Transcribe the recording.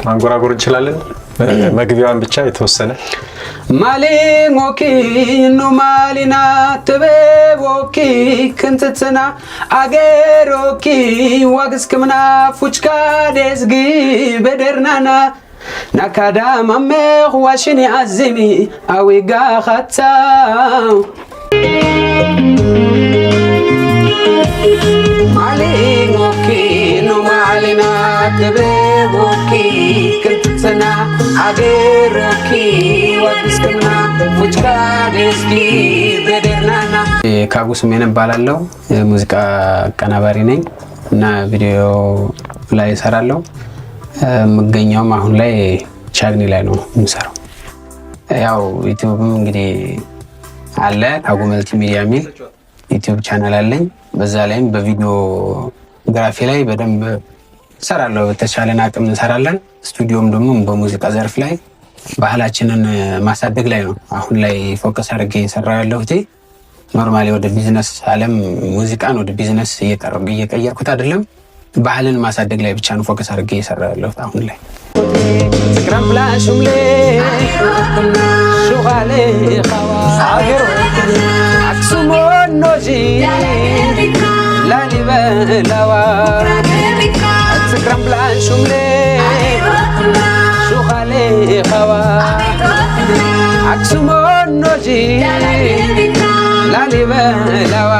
ማንጎራጎር እንችላለን። መግቢያዋን ብቻ የተወሰነ። ማሊሞኪ ኑ ማሊና ትቤቦኪ ክንትትና አገሮኪ ዋግስክምና ፉችካ ደስጊ በደርናና ናካዳ ማሜኽ ዋሽኒ አዝሚ አዊጋ ኻታ። ማሊሞኪ ኑ ማሊና ትቤቦኪ ክንትትና አገሮኪ ዋግስክምና ፉችካ ደስጊ በደርናና። ካጉ ስሜን እባላለሁ። ሙዚቃ አቀናባሪ ነኝ እና ቪዲዮ ላይ እሰራለሁ። የምገኘውም አሁን ላይ ቻግኒ ላይ ነው የምሰራው። ያው ዩቲዩብም እንግዲህ አለ፣ ካጉ መልቲ ሚዲያ የሚል ዩቲዩብ ቻናል አለኝ። በዛ ላይም በ videography ላይ በደንብ እሰራለሁ። በተቻለን አቅም እንሰራለን። ስቱዲዮም ደግሞ በሙዚቃ ዘርፍ ላይ ባህላችንን ማሳደግ ላይ ነው አሁን ላይ focus አድርጌ እየሰራሁ ያለሁት። Normally ወደ ቢዝነስ አለም ሙዚቃን ወደ ቢዝነስ እየቀየርኩት አይደለም። ባህልን ማሳደግ ላይ ብቻ ነው focus አድርጌ እየሰራሁ ያለሁት አሁን ላይ። ትክረም ሹኻሌ አክሱሞኖጂ ላሊበላዋ ትክረም ብላሹምሌ ሹኻሌ ኸዋ አክሱሞኖጂ ላሊበላዋ።